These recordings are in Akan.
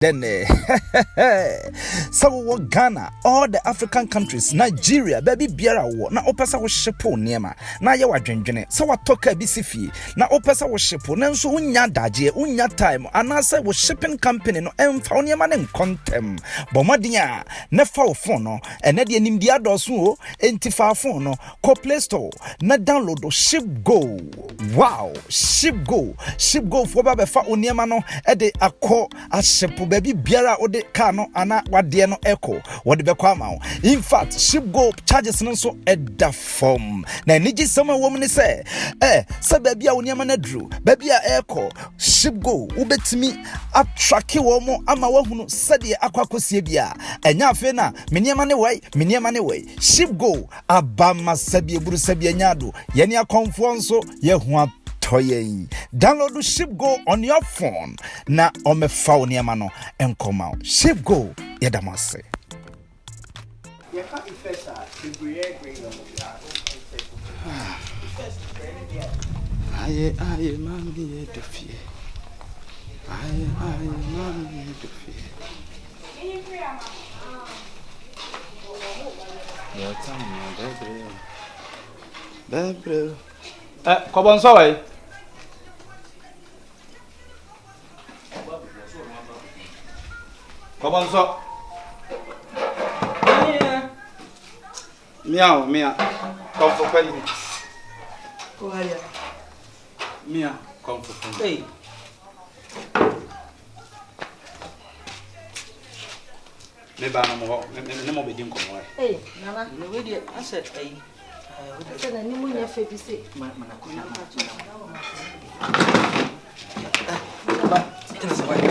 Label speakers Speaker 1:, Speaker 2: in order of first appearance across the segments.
Speaker 1: Dɛn ɛ? Sɛ wowɔ Ghana, all the African countries, Nigeria, baabi biara wowɔ na wopɛ sɛ wohyepo nneɛma na ayɛ w'adwendwene sɛ watɔ kaa bi si fie na wopɛ sɛ wohyepo nanso wonnya adagyeɛ, wonnya time anaasɛ wo shipping company no ɛmfa wo nneɛma no nkɔ ntɛm. Bɔ mmɔden a na fa wo phone no, ɛnɛ deɛ nimdeɛ adɔɔso o, enti fa phone no kɔ Play Store na download ShipGo. Wow, ShipGo. ShipGo foɔ ba bɛfa wo nneɛma no de akɔ ahyepo baabi biara a wode kaa no anaa wadeɛ no ɛkɔ, wɔde bɛkɔ ama wo. In fact, ShipGo charges no nso ɛda fam, na anigye sɛm a ɛwɔ mu ne sɛ ɛ sɛ baabi a wo nneɛma no aduru, baabi a ɛrekɔ, ShipGo wobɛtumi atrack wɔn mo ama woahunu sɛdeɛ akɔ akɔsie bi a ɛnyɛ afei na me nneɛma ne wei, me nneɛma ne wei. ShipGo aba ma sɛbi eburu sɛbi anya ado, yɛne akɔmfoɔ nso yɛho atɔ yɛn. Download ShipGo on your phone na ɔmɛfa wo nneɛma no nkɔma wo. ShipGo, yɛda mo ase.
Speaker 2: Yɛka effects a bebree ɛgree wɔ effects brɛ ne deɛ.
Speaker 3: Aye, aye, mami yɛ do fie. Aye, aye, mami yɛ do fie. Deɛ ɔtan mi bɛbrɛ o. Bɛbrɛ o. Ɛ kɔbɔ nsɔ wɔ yi. Kɔbɔ nsɔ. Mia o, mia. Kɔnfo panyin. Mia, kɔnfo panyin.
Speaker 2: Hey.
Speaker 3: Me ba no mo hɔ, me ne mo bɛdi nkɔmmɔ ɛ.
Speaker 4: Hey, Nana.
Speaker 2: Na wei deɛ asɛ ayi.
Speaker 4: Sɛ n'anim nyɛ fɛ bi se.
Speaker 2: Ma ma na kɔ na ma na. Ba, tena sɛ wayɛ.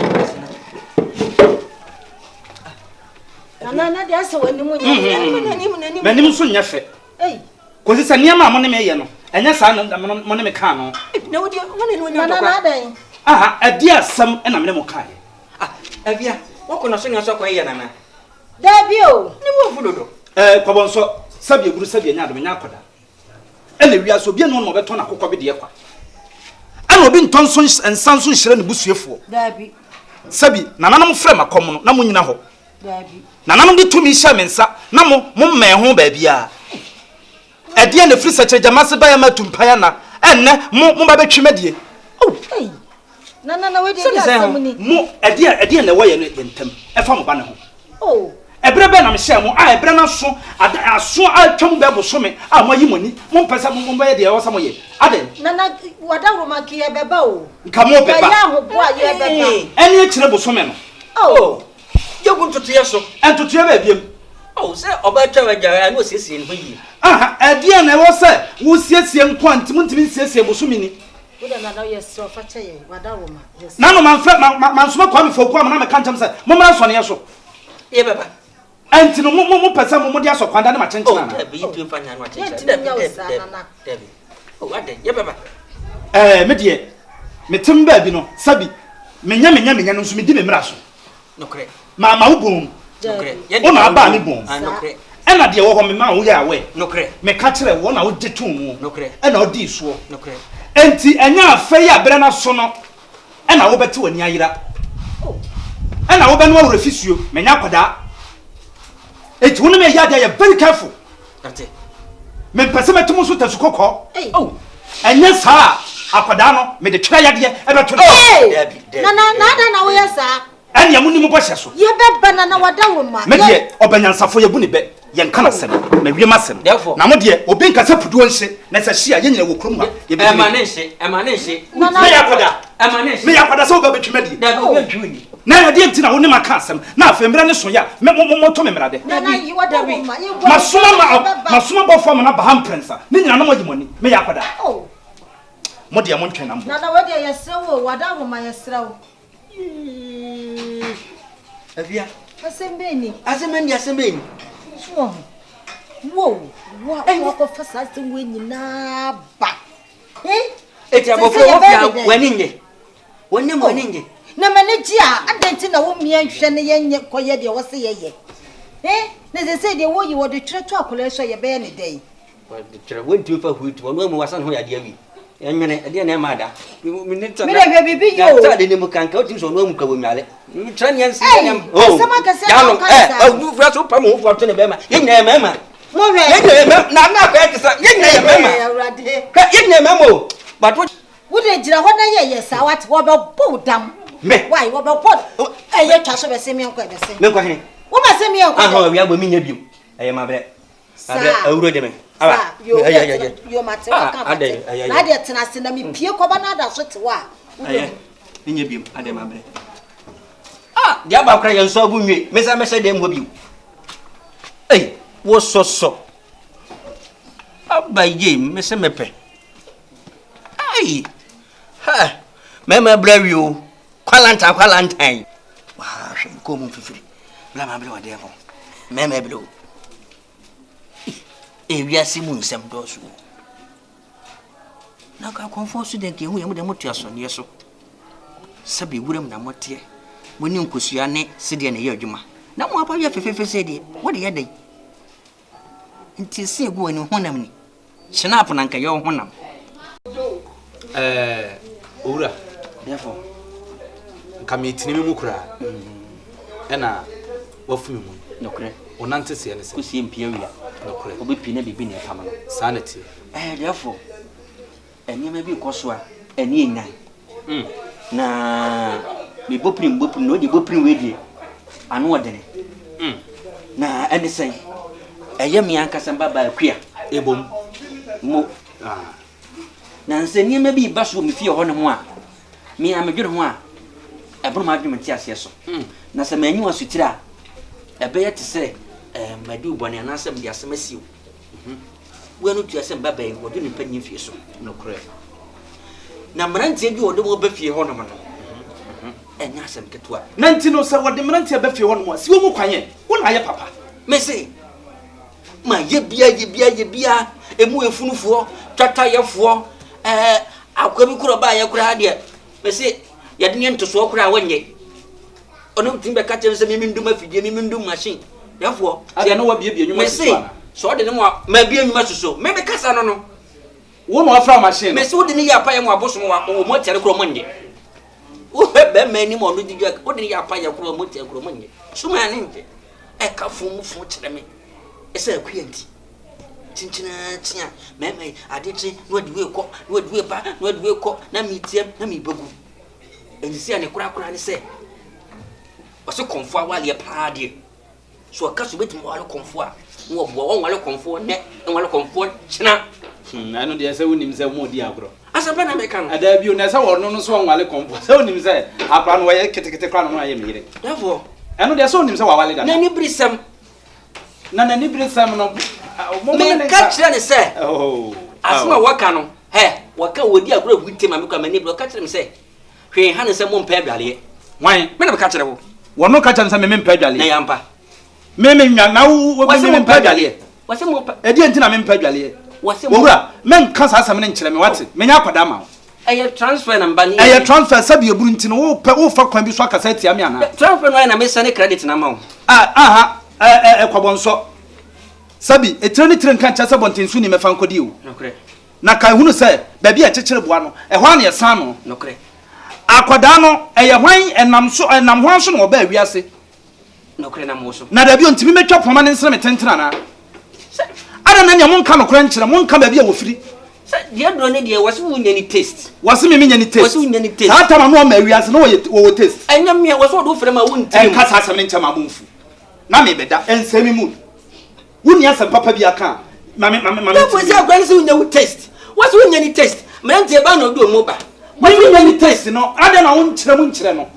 Speaker 4: Nana, na deɛ asɛ w'anim nyɛ fɛ. N'anim n'anim.
Speaker 3: M'anim nso nyɛ fɛ.
Speaker 4: Hey.
Speaker 3: Kɔsi sɛ nneɛma a mo ne me yɛ no, ɛnyɛ saa na mo ne me kaa no.
Speaker 2: Na wo deɛ wo ne no nya
Speaker 4: Nana
Speaker 2: ntɔkwa.
Speaker 4: na adɛn?
Speaker 3: Aha, ɛde asɛm ɛna me ne mo kaa yɛ.
Speaker 2: Ah, Avia, wɔkɔ na so nya so akɔ yɛ nana.
Speaker 4: Dabi o.
Speaker 2: Ne mu afu dodo.
Speaker 3: Ɛɛ kɔbɔ nsɔ, sɛbi eburu sɛbi anya adom nya akɔda. Ɛna wiase obi anu na ɔbɛtɔn akokɔ bi deɛ kwa. Ɛna obi ntɔ nso nsa nso nhyerɛ ne busuafoɔ.
Speaker 4: Dabi.
Speaker 3: Sɛbi nananom frɛ makɔm no na mo nyina hɔ.
Speaker 4: Dabi.
Speaker 3: Nananom de tumi hyɛ me nsa na mo mo mmɛn ho baabiara. Ɛdeɛ na ɛfiri sɛkyerɛ gyama se baeɛ ma atu mpaeɛ na ɛnnɛ mo mo ba bɛtwi madie. Oh.
Speaker 4: Hey. Nana na wei deɛ
Speaker 2: Sɛne
Speaker 4: deɛ
Speaker 2: sɛ
Speaker 4: asɛm ni.
Speaker 3: Mo ɛdeɛ ɛdeɛ na ɛwɔ yɛn yɛn ntam ɛfa mo ba ne ho.
Speaker 4: Oh.
Speaker 3: Ɛberɛ bɛn na mehyɛɛ mo a ɛberɛ no aso ada aso atwa mu bɛɛ bosome a moayi mo ani mompɛ sɛ mo mobɛyɛ deɛ ɛwɔ sɛ moyɛ adɛn.
Speaker 4: Nana wadawuroma nka yɛbɛba o.
Speaker 3: Nka mo bɛba.
Speaker 4: Yɛyɛ ahoboa a yɛbɛba.
Speaker 3: Ɛne akyire bosome no.
Speaker 4: Oh.
Speaker 2: Yɛgu ntotoeɛ so.
Speaker 3: Ntotoeɛ baabiam.
Speaker 2: Oh, sɛ ɔbaa twa wagya a na ɔsiesie ne ho yie.
Speaker 3: Aha, ɛdeɛ na ɛwɔ sɛ wosiesie nko a nti montumi nsiesie bosome ni.
Speaker 4: Wode nana yɛ srɛ ɔfa kyɛ yɛn wadawuroma. Yɛsrɛ.
Speaker 3: Nano mamfrɛ ma ma mansoma Kwame Foku ama na meka nkyɛm sɛ mommra nsɔneɛ so.
Speaker 2: Yɛbɛba.
Speaker 3: Ɛnti no mo mo mopɛ sɛ mo mode asɔ kwanda ne makyenkyene
Speaker 2: Oh,
Speaker 3: ana?
Speaker 2: dabi, yɛntumi mfa nya no akyenkyene.
Speaker 4: Yɛntumi
Speaker 2: Dabi,
Speaker 4: nyɛ wo
Speaker 2: dabi,
Speaker 4: saa,
Speaker 2: dabi,
Speaker 4: Nana.
Speaker 2: dabi. Oh, adɛn, yɛbɛba.
Speaker 3: Ɛɛ me deɛ metem baabi no sɛbi menyɛ menyɛ menyɛ no nso medi me mmara so.
Speaker 2: Nokorɛ.
Speaker 3: Ma ma wo bom.
Speaker 2: Nokorɛ.
Speaker 3: Wo na aba me bom.
Speaker 2: Ah, nokorɛ.
Speaker 3: Ɛna deɛ wɔ hɔ me ma wo yɛ awɛ.
Speaker 2: Nokorɛ.
Speaker 3: Meka kyerɛ wo na wogye too mu.
Speaker 2: Nokorɛ.
Speaker 3: Ɛna wodii soɔ.
Speaker 2: Nokorɛ.
Speaker 3: Enti ɛnyɛ afei a berɛ no aso no ɛna wobɛte w'ani ayera. Ɛna wobɛnoa werɛ fisuo. Menya akwadaa. Enti wo ne me yɛ adeɛ yɛ very careful.
Speaker 2: Ate.
Speaker 3: Mempɛ sɛ mɛto mo so tasu kɔkɔɔ.
Speaker 4: Ei.
Speaker 2: Oh.
Speaker 3: Ɛnyɛ saa a akwadaa no mede twerɛ yadeɛ ɛbɛto no.
Speaker 4: Hey.
Speaker 2: Dabi, dabi,
Speaker 4: Nana na
Speaker 2: dabi,
Speaker 4: adɛn na woyɛ saa?
Speaker 3: Ɛnea mo ni mo bɔhyɛ so.
Speaker 4: Yɛbɛba nana wadawuroma.
Speaker 3: Me deɛ ɔbɛnyansafo yɛbu ne bɛ yɛnka n'asɛm mawie m'asɛm.
Speaker 2: Therefore.
Speaker 3: Na mo deɛ obi nka sɛ puduo nhye na sɛ hye a yɛn nyina wɔ kurom ha yɛbɛdi
Speaker 2: Ɛma
Speaker 3: ne.
Speaker 2: ne nhye, ɛma ne nhye.
Speaker 4: Nana.
Speaker 3: Meyɛ akwadaa.
Speaker 2: Ɛma ne nhye.
Speaker 3: Meyɛ akwadaa sɛ wobɛ bɛtwi m'adie.
Speaker 2: Dabi, obi ntwi wo ni.
Speaker 3: Na ɛdeɛ nti na wo ne ma ka asɛm na afei mmerɛ ne so yɛ a me mo mo moto me mmerɛ de.
Speaker 4: Nana yi wadawuroma. Yɛbɔ
Speaker 3: Masoma ma
Speaker 4: yɛbɛba.
Speaker 3: masoma bɔfoɔ ama no aba ha mprɛnsa ne nyina na moayi mo ani. Meyɛ akwadaa.
Speaker 4: Oh.
Speaker 3: Mo deɛ montwɛn na mbɔ.
Speaker 4: Nana wei deɛ yɛsrɛ wo o wadawuroma yɛsrɛ wo.
Speaker 2: Avia,
Speaker 4: Asɛm bɛn ni?
Speaker 2: asɛm bɛn ni, asɛm bɛn ni?
Speaker 4: So wɔ ho. Wo wo a wakɔfa saa asɛm wei nyinaa ba. Eh?
Speaker 2: Eti
Speaker 4: Sɛ
Speaker 2: abɔfra
Speaker 4: sɛ
Speaker 2: wɔ fie a
Speaker 4: yɛbɛyɛ ne dɛn?
Speaker 2: w'ani nye. W'ani mu w'ani nye.
Speaker 4: Na m'ani gye a adɛn nti na wo mmea nhwɛ ne yɛnyɛ kɔyɛ deɛ wɔse yɛyɛ? Eh? Na sɛ sɛ deɛ wɔyi wɔde twerɛ to akwadaa yi so a yɛbɛyɛ ne dɛn?
Speaker 2: Wɔde twerɛ, wɔntumi fa huri to, ɔno amu wasan ho yadeɛ awie.
Speaker 5: Ɛnwene, ɛdeɛ na ɛma ada. Me
Speaker 4: de hwɛ biribi yɛ o.
Speaker 5: Ataade ne mu kanka, wotumi sɛ ɔno amu ka wɔ nnuale. Kyerɛ neɛ nsi
Speaker 4: yɛ nneɛma. Asɛm akɛseɛ na ɔka ne saa.
Speaker 5: Ɔwu fura so pam ho fura to ne bɛrima. Yɛn nyinaa yɛ mmarima.
Speaker 4: Mo hwɛ.
Speaker 5: Yɛn nyinaa yɛ mmarima. Na na akɔyɛ te sɛ yɛn nyinaa yɛ mmarima. Hwɛ yɛn nyinaa yɛ mmarima o. But wo.
Speaker 4: Wo de gyina hɔ na yɛ yɛ saa wate wɔbɛbɔ wo dam.
Speaker 5: Me.
Speaker 4: Wai wɔbɛbɔ ɛyɛ twa so bɛse meɛnkɔ ɛbɛse.
Speaker 5: Menkɔ hene.
Speaker 4: Wo bɛse meɛnkɔ.
Speaker 5: Ahɔn awia bɔ menyɛ bio. Ɛyɛ mabrɛ.
Speaker 4: Saa.
Speaker 5: Awuro de me.
Speaker 4: Saa. Yo yo mate wa ka mate. Na adeɛ tena ase na me pie kɔba na ada so te hɔ a.
Speaker 5: Ɛyɛ. Menyɛ bio. Adeɛ mabrɛ. Ah, deɛ aba kora yɛn nso abu nwie. Mesa mɛhyɛ dɛm hɔ bio. Ei, wosɔsɔ. Aba yie, mese mepɛ. Ei, ha, mɛma brɛ wie o. Kwalantan, kwalantan. Waa, hwɛ, mekɔɔ mu mfifiri. Bla ma brɛ wɔ dɛm hɔ. Mɛma brɛ o. Ewiase mu nsɛm dɔɔso o. Na akɔmfoɔ so deɛ nka ehu yɛ mo deɛ mote asɔneɛ so. Sɛbe wuram na moteɛ. Mo ne nkosua ne sedeɛ na ɛyɛ adwuma. Na mo aba yɛ fefefe sɛ deɛ, wode yɛ dɛn? Nti se egu w'ani honam ni. Hynapo na nka yɛ wo honam.
Speaker 3: Ɛɛ owura.
Speaker 5: Therefore.
Speaker 3: Nka metene me mu koraa. Ɛna wafu me mu.
Speaker 5: Nokorɛ.
Speaker 3: Wo nante seɛ ne sɛ.
Speaker 5: Kusie mpia wia.
Speaker 3: Nokorɛ.
Speaker 5: Obi pii na biribi na ɛpam no.
Speaker 3: Saa na ɛteɛ.
Speaker 5: Ɛɛ therefore. Nneɛma bi rekɔ so a ani nyan. Na mebɔ pirim bɔ pirim na ɔde bɔ pirim wei deɛ ano ɔdene. Na ɛne sɛn ɛyɛ me ankasa mba baa akua.
Speaker 3: Ebom.
Speaker 5: Mo.
Speaker 3: Ah.
Speaker 5: Na nsɛ nneɛma bi ba so wɔ me fie hɔ nom a me a medwene ho a ɛbono m'adwene me nteaseɛ so. Na sɛ manyi wɔ asotire a ɛbɛyɛ te sɛ ɛɛ madi wo bɔne anaasɛ mede asɛm asi wo. Wo ano tua sɛ mmabaa yi, wɔde ne mpanyin mfie so.
Speaker 3: Nokorɛ.
Speaker 5: Na mmeranteɛ bi a wɔde wɔn ba fie hɔnom no, ɛnyɛ asɛm ketewa.
Speaker 3: Na nti no, sɛ wɔde mmeranteɛ ba fie hɔnom a, si wɔn kwan ɛ. Wo na ayɛ papa.
Speaker 5: Mese, mayɛ bia, yɛ bia, yɛ bia, emu efunufoɔ, twatwayɛfoɔ, ɛɛ, akoa bi korɔ baayɛ koraa deɛ, mese, yɛde ne ntosoɔ koraa wɔnyɛ. Ɔno tumi bɛka kyerɛ me sɛ mimi ndum afidie, mimi ndum machine. Therefore,
Speaker 3: Adeɛ na wabiebie nnwuma
Speaker 5: mese,
Speaker 3: si so ana?
Speaker 5: sɛ ɔde ne mu a, mabie nnwuma si so. Me me kasa no no.
Speaker 3: Wo na wafra machine no.
Speaker 5: Mese wode ne yɛ apayɛ mu abosom wa wɔn atiare korɔ wɔn nyɛ. Wohwɛ bɛrima anim a ɔno di dwa wode ne yɛ apayɛ korɔ wɔn atiare korɔ wɔn nyɛ. Suma ne nkyɛ. Ɛka fon mu fon kyerɛ me. Ɛsɛ akuya nti. Kyinkyinaa kyia mɛɛma yi ade kye na wadi wei kɔ na wadi wei ba na wadi wei kɔ na metiam na mebɛgu. Enti sɛ ne korakora ne sɛ ɔse kɔmfoɔ awaleɛ paa deɛ so ɔka so bɛtumi awale kɔmfoɔ a na wɔboa wɔnwale kɔmfoɔ nɛ nwale kɔmfoɔ kyena.
Speaker 3: Hmm, ɛno deɛ sɛ wonim sɛ mo di agorɔ.
Speaker 5: Asɛm bɛ na meka no.
Speaker 3: Ɛdaa bio na sɛ wɔno no so ɔnwale kɔmfoɔ sɛ wonim sɛ akora no wɔyɛ ketekete kora no no ayɛ me yere.
Speaker 5: Therefore.
Speaker 3: Ɛno deɛ sɛ wonim sɛ wawale dada.
Speaker 5: N'ani bere sɛm.
Speaker 3: Na n'ani bere sɛm no.
Speaker 5: Menka kyerɛ ne sɛ.
Speaker 3: Oh.
Speaker 5: Asɛm a wɔka no hɛ wɔka wɔdi agorɔ ahu te ma me kora m'ani bere ɔka kyerɛ me sɛ hwee ha ne sɛ mompɛ adwaleɛ.
Speaker 3: Wan?
Speaker 5: Me na meka kyerɛ wo.
Speaker 3: Wɔno ka kyerɛ me sɛ me mempɛ adwaleɛ.
Speaker 5: Na yɛ ampa.
Speaker 3: Me me nwa na wo wo me mempɛ adwaleɛ.
Speaker 5: Wɔse mompɛ.
Speaker 3: Ɛdeɛ nti na mempɛ adwaleɛ.
Speaker 5: Wɔse mo.
Speaker 3: Owura, menka saa asɛm no nkyerɛ me wate. Menyɛ akwadaa ma wo.
Speaker 5: Ɛyɛ transfer na mba ne yɛ.
Speaker 3: Ɛyɛ transfer sɛbi eburu nti no wopɛ wofa kwan bi so akasa atia me anaa?
Speaker 5: Transfer no ayɛ na me sɛne credit na ama wo.
Speaker 3: Ah aha ɛ ɛ ɛkɔbɔnsɔ. Sɛbi etire ne tire nka nkyerɛ sɛ bɔntenso ni mɛfa nkɔdi o.
Speaker 5: Nokorɛ.
Speaker 3: Na kae hunu sɛ baabi a ɛkyekyere boa no ɛhɔ ara na yɛsan no.
Speaker 5: Nokorɛ.
Speaker 3: Akwadaa no ɛyɛ hwan ɛnam so ɛnam hwan so na ɔbaa wiase?
Speaker 5: Nokorɛ nam wo so.
Speaker 3: Na dabi, ɔntumi mmɛtwa poma no nsene me tenten anaa? Sɛ, adɛn na nea monka nokorɛ nkyerɛ, monka baabi a wɔfiri?
Speaker 5: Sɛ, deɛ aduro ne deɛ, wɔse wonya ni taste.
Speaker 3: Wɔse me menya ni taste.
Speaker 5: Wɔse wonya ni taste.
Speaker 3: Saa tam a na ɔma wiase na wɔyɛ, wɔwɔ taste.
Speaker 5: Ɛnyɛ me a, wɔse wɔde wo frɛ ma wo ntiri mu.
Speaker 3: Ɛnka saa asɛm no nkyɛ ma mo mfu. Na mebɛda, ɛnsɛe me mood. Wonni asɛm papa bi aka a, ma me, ma me, ma me.
Speaker 5: Therefore, sɛ akora no sɛ wonya wo taste. Wɔse wonya ni taste. Mmeranteɛ ba na ɔde ɔmo ba.
Speaker 3: Me menya ni taste no, adɛn na wonkyerɛ mu nkyerɛ no?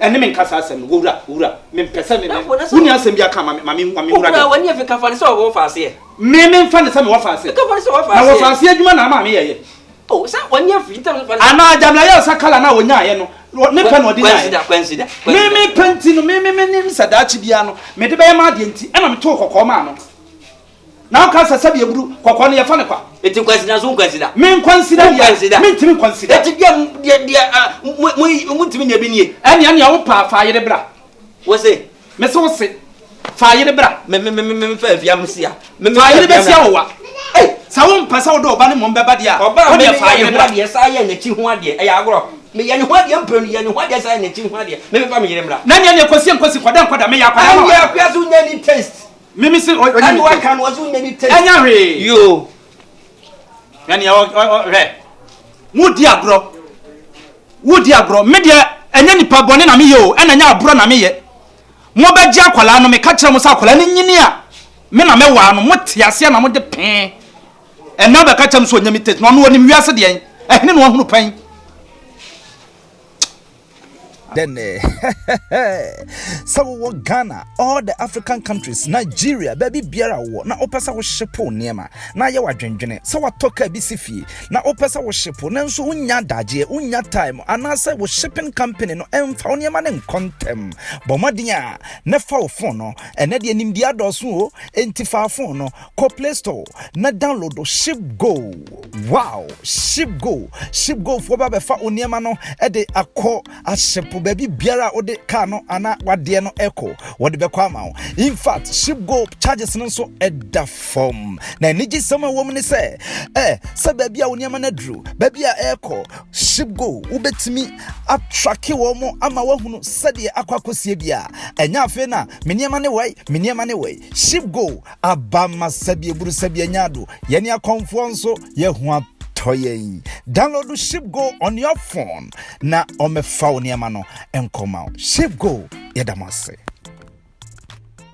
Speaker 3: Ɛne me nka saa asɛm no, wowura, wowura, mempɛ sɛ me, me, wonni asɛm bi aka ma me, ma me, ma me wura
Speaker 5: dɛ. Wowura, w'ani afi ka fa no sɛ ɔwɔ fa aseɛ.
Speaker 3: Me, memfa no sɛ mewɔ fa aseɛ.
Speaker 5: Ka fa no sɛ ɔwɔ fa aseɛ.
Speaker 3: Na wɔ fa aseɛ adwuma na ama me yɛyɛ.
Speaker 5: Oh, sɛ w'ani afi ntam fa no.
Speaker 3: Anaa Jamila yɛ sɛ kala na ɔnyaeɛ no, ne pɛ na ɔde nyaeɛ.
Speaker 5: Kwansida, kwansida,
Speaker 3: Me, me pɛ nti no, me, me, menim sɛ daakye biara no, mede bɛyɛ m'adeɛ nti, ɛna metoo kɔkɔɔ maa no. Na woka sɛ sɛdeɛ aburu kɔkɔɔ no yɛfa no kwa.
Speaker 5: Eti nkwansida nso nkwansida.
Speaker 3: Me nkwansida deɛ, mentumi nkwansida.
Speaker 5: Eti deɛ deɛ deɛ mo mo montumi nyɛ bi nie.
Speaker 3: Ɛnea nea wopɛ a fa yere bra.
Speaker 5: Wose.
Speaker 3: Mese wose fa yere bra.
Speaker 5: Me me me me fa afia me sia.
Speaker 3: Fa yere bɛsia wo wa. Sɛ wompɛ sɛ wode ɔba no mmom bɛba deɛ a,
Speaker 5: Ɔbaa
Speaker 3: wo
Speaker 5: me
Speaker 3: deɛ fa
Speaker 5: meyɛ
Speaker 3: yere
Speaker 5: ne ho
Speaker 3: bra.
Speaker 5: adeɛ saa yɛ n'akyi ho adeɛ ɛyɛ agorɔ meyɛ ne ho adeɛ mprenu yɛ ne ho adeɛ saa yɛ n'akyi ho adeɛ me mefa me yere mmra.
Speaker 3: Na neɛ neɛ kɔsi nkosi kɔda nkɔda meyɛ akwadaa ma
Speaker 5: Ɛndeɛ
Speaker 3: wo.
Speaker 5: akua so wonya ni taste.
Speaker 3: Me me se ɔnya
Speaker 5: Ɛne
Speaker 3: ni taste.
Speaker 5: waka no ɔse wonya ni taste.
Speaker 3: Ɛnyɛ hwee.
Speaker 5: Yoo.
Speaker 3: Hwɛ neɛ ɔ hwɛ. Modi agorɔ. Wodi agorɔ. Me deɛ ɛnyɛ nipa bɔne na meyɛ o ɛna ɛnyɛ aborɔ na meyɛ. Mobɛgye akwadaa no meka kyerɛ mo sɛ akwadaa no nyini a me na mɛwaa no mote aseɛ na mode pee. Ɛnna wobɛka kyerɛ me sɛ ɔnya me taste na ɔno ɔnim wiase deɛn ɛhene na wahunu pɛn.
Speaker 1: Then eh, sɛ wowɔ Ghana, all the African countries, Nigeria, baabi biara wowɔ na wopɛ sɛ wohyepo nneɛma na ayɛ w'adwendwene sɛ watɔ kaa bi si fie na wopɛ sɛ wohyepo nanso wonnya adagyeɛ, wonnya time anaasɛ wo shipping company no ɛmfa wo nneɛma no nkɔ ntɛm. Bɔ mmɔden a na fa wo phone no, ɛnɛ deɛ nimdeɛ adɔɔso o, enti fa phone no kɔ Play Store na download ShipGo. Wow, ShipGo, ShipGo foɔ ba bɛfa wo nneɛma no de akɔ ahyepo baabi biara a wode kaa no anaa wadeɛ no ɛkɔ, wɔde bɛkɔ ama wo. In fact, ShipGo charges no nso ɛda fam. Na anigyesɛm a ɛwɔ mu ne sɛ, ɛ sɛ baabi a wo nneɛma no aduru, baabi a ɛrekɔ, ShipGo wobɛtumi atrake wɔn mo ama woahunu sɛdeɛ akɔ akɔsie bi a ɛnyɛ afei na me nneɛma ne wei, me nneɛma ne wei. ShipGo aba ma sɛbi eburu sɛbi anya ado. Yɛne akɔmfoɔ nso yɛho atɔ yɛn. Download ShipGo on your phone na ɔmɛfa wo nneɛma no nkɔma wo. ShipGo, yɛda mo ase.